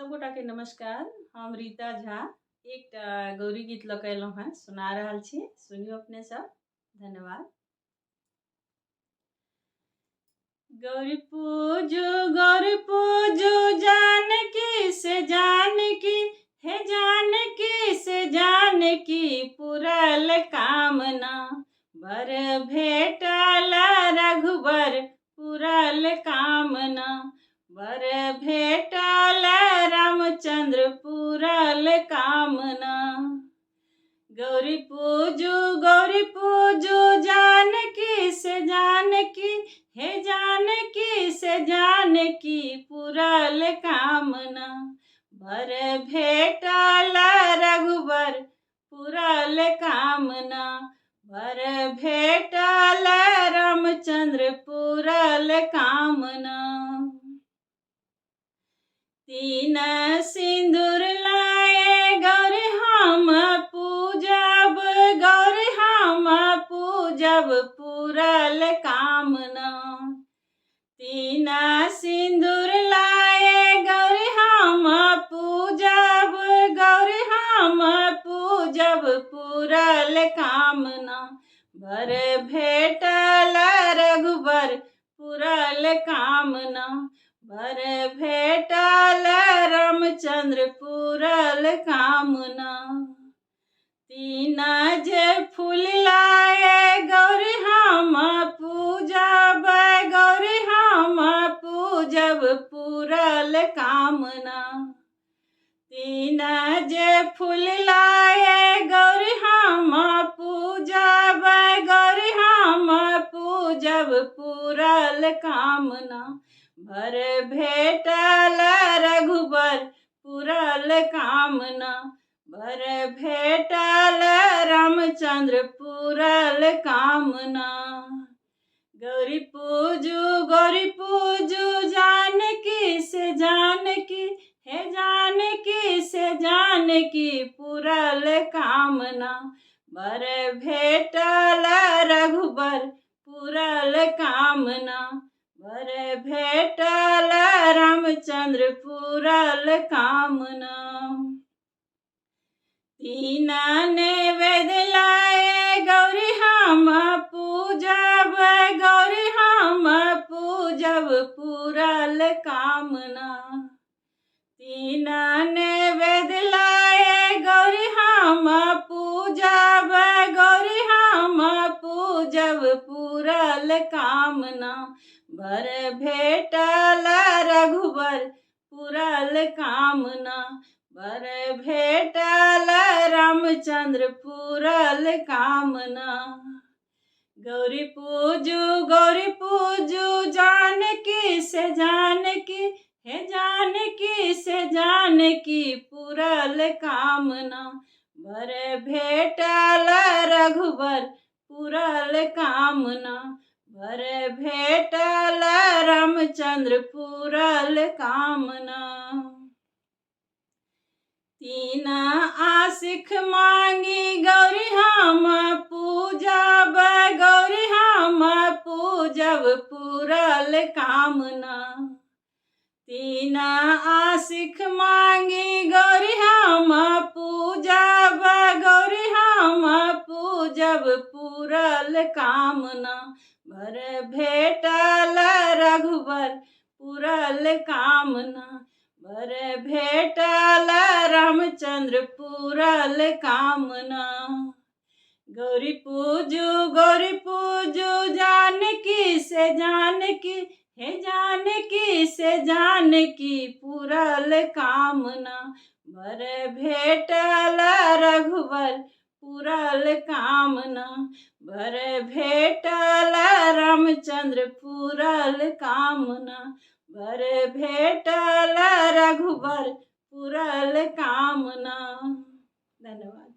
सबगोटाके नमस्कार। हम रीता झा एकटा गौरी गीत लऽ कऽ एलहुँ हेँ, सुना रहल छी, सुनियौ अपने सब। धन्यवाद। गौरी पूजू गौरी पूजू जानकी से जानकी, हे जानकी से जानकी पुरल कामना, बर भेटल रघुबर पुरल कामना, बर भेटल रामचंद्र पुरल कामना। गौरी पूजू गौरी पूजू जानकी से जानकी, हे जानकी से जानकी पुरल कामना, बर भेटल रघुबर पुरल कामना, बर भेटल रामचंद्र पुरल कामना। तीन सिंदूर लाए गौरी हम पूजब, गौरी हम पूजब पुरल कामना। तीन सिंदूर लाए गौरी हम पूजब, गौरी हम पूजब पुरल कामना, बर भेटल रघुबर पुरल कामना, बर भेटल रामचंद्र पुरल कामना। तीना जे फूल लाए गौरी हम पूजब, गौरी हम पूजब पुरल कामना। तीना जे फूल लाए गौरी हम पूजब, गौरी हम पूजब पुरल कामना, भर भेटल रघुबर पुरल कामना, बर भेटल रामचंद्र पुरल कामना। गौरी पूजू गौरी पूजू जानकी से जानकी, हे जानकी से जानकी पुरल कामना, बर भेटल रघुबर पुरल कामना, बर भेटल रामचंद्र पुरल कामना। तीना ने वेद लाए गौरी हम पूजब, गौरी हम पूजब पुरल कामना। तीना ने वेद लाए गौरी हम पूजब, गौरी हम पूजब पुरल कामना, बर भेटल रघुबर पुरल कामना, बर भेटल रामचंद्र पुरल कामना। गौरी पूजू गौरी पूजू जानकी से जानकी, हे जानकी से जानकी पुरल कामना, बर भेटल रघुबर पुरल कामना, बर भेटल रामचंद्र पुरल कामना। तीना आशिख मांगी गौरी हम पूजब, गौरी हम पूजब पुरल कामना। तीना आशिख मांगी गौरी हम पूजब, गौरी हम पूजब पुरल कामना, बर भेटल रघुबर पुरल कामना, बर भेटल रामचंद्र पुरल कामना। गौरी पूजू गौरी पूजू जानकी से जानकी, हे जानकी से जानकी पुरल कामना, बर भेटल रघुबर पुरल कामना, बर भेटल रामचंद्र पुरल कामना, बर भेटल रघुबर पुरल कामना। धन्यवाद।